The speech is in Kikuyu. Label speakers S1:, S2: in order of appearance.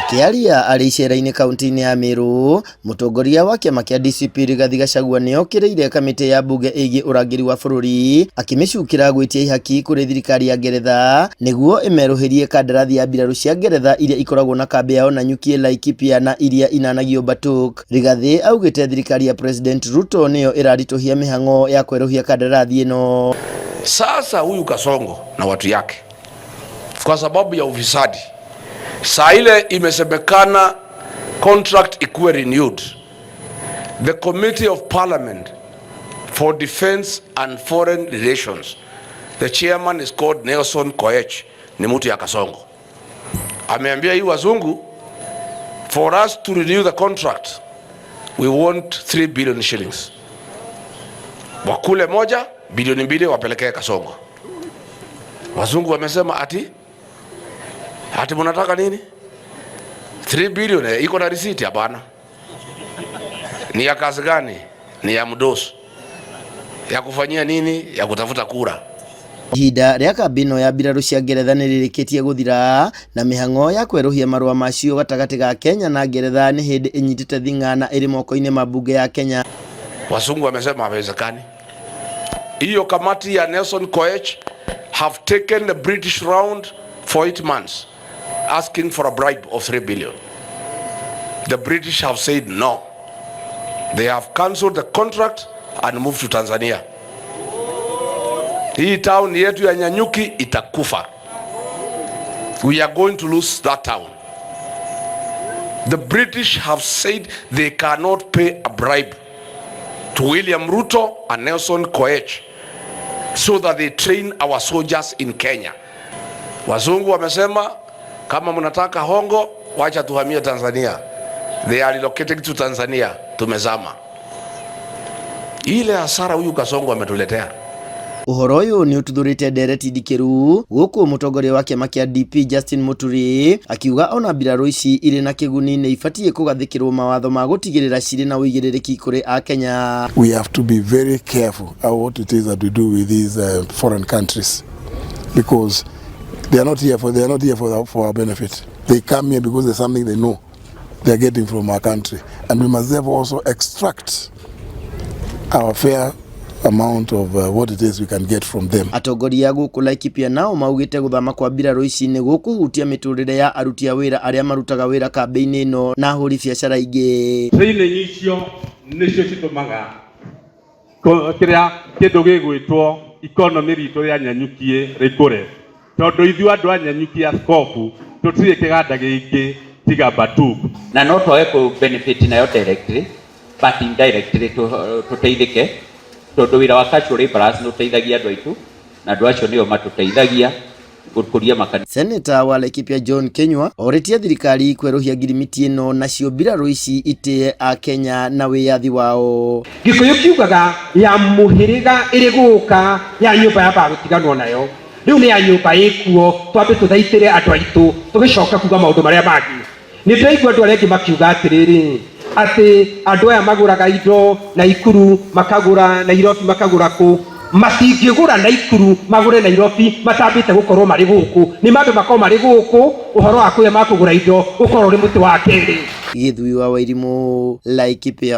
S1: Akĩaria arĩ icera-inĩ kaunti-inĩ ya Meru, mũtongoria wa kĩama kĩa DCP Rigathi Gachagua nĩ okĩrĩire kamĩtĩ ya mbunge ĩgiĩ ũrangĩri wa bũrũri akĩmĩcukĩra gwĩtia ihaki kũrĩ thirikari ya Ngeretha nĩguo ĩmerũhĩrie kandarathi ya mbirarũ cia Ngeretha iria ikoragwo na kambĩ yao Nanyuki, Laikipia na iria inanagio Batuk. Rigathi augĩte thirikari ya President Ruto nĩyo ĩraritũhia mĩhang'o ya kwerũhia kandarathi ĩno.
S2: Sasa huyu Kasongo na watu yake kwa sababu ya ufisadi, saa ile imesemekana contract ikuwe renewed, the Committee of Parliament for Defense and Foreign Relations, the chairman is called Nelson Koech, ni mtu ya Kasongo, ameambia hii wazungu, for us to renew the contract we want 3 billion shillings, wakule moja bilioni 2 wapelekee Kasongo. Wazungu wamesema ati mnataka nini? 3 billion iko na receipt? Hapana. Ni ya kazi gani? Ni ya mdosi. Ya kufanyia nini? Ya kutafuta kura.
S1: Ihinda rĩa kambĩ ĩno ya mbirarũ cia Ngeretha nĩ rĩrĩkĩtie gũthira na mĩhang'o ya kwerũhia marũa macio gatagatĩ ga Kenya na Ngeretha nĩ hĩndĩ ĩnyitĩte thing'a na ĩrĩ moko-inĩ ma mbunge ya Kenya.
S2: Wazungu wamesema hawezekani. Hiyo kamati ya Nelson Koech have taken the British round for 8 months asking for a bribe of 3 billion. The British have said no. They have cancelled the contract and moved to Tanzania. Hii town yetu ya Nanyuki itakufa. We are going to lose that town. The British have said they cannot pay a bribe to William Ruto and Nelson Koech so that they train our soldiers in Kenya. Wazungu wamesema kama mnataka hongo, wacha tuhamie Tanzania. They are relocating to Tanzania. Tumezama. Ile hasara huyu Kasongo ametuletea.
S1: Ũhoro ũyũ nĩ ũtuthũrĩte ndereti ndikĩru gũkũ mũtongoria wa kĩama kĩa DP Justin Muturi akiuga ona mbirarũ ici irĩ na kĩguni nĩ ibatiĩ kũgathĩkĩrwo mawatho ma gũtigĩrĩra cirĩ na ũigĩrĩrĩki kũrĩ akenya.
S3: We have to be very careful about what it is that we do with these foreign countries, because they are not here for our benefit. They come here because there's something they know they are getting from our country, and we must therefore also extract our fair amount of what it is we can get from them.
S1: Atongoria gũkũ Laikipia nao maugĩte gũthama kwa mbirarũ ici nĩ gũkũhutia mĩtũrĩre ya aruti a wĩra arĩa marutaga wĩra kambĩ-inĩ ĩno na ahũri biacara ingĩ.
S4: Training icio nĩcio citũmaga kĩrĩa kĩndũ gĩgwĩtwo economy ritũ rĩa Nanyuki rĩkũre, tondũ ithuĩ andũ a Nanyuki a Skofu tũtirĩ kĩganda gĩngĩ tiga Batuk.
S5: Na no twage kũ benefit nayo directly, but indirectly tũteithĩke, tondũ wĩra wa casual laborers nĩ ũteithagia andũ aitũ, na andũ acio nĩo matũteithagia gũkũria makanitha.
S1: Seneta wa Laikipia John Kinyua orĩtie thirikari kwerũhia ngirimiti ĩno nacio mbirarũ ici itĩe akenya na wĩyathi wao.
S6: Gĩkũyũ kiugaga ya mũhĩrĩga ĩrĩ gũka ya nyũmba yambaga gũtiganwo nayo. Rĩu nĩ ya nyũmba ĩkuo, twambe tũthaitĩre andũ aitũ, tũgĩcoka kuga maũndũ marĩa mangĩ. Nĩ ndĩraigua andũ arĩa angĩ makiuga atĩrĩrĩ, atĩ andũ aya magũraga indo Naikuru, makagũra Nairobi, makagũra kũ. Matingĩgũra Naikuru magũre Nairobi matambĩte gũkorwo marĩ gũkũ. Nĩ mambe makorwo marĩ gũkũ, ũhoro wa kũrĩa makũgũra indo ũkorwo ũrĩ mũtĩ wa kerĩ.
S1: Gĩthui wa Wairimũ, Laikipia.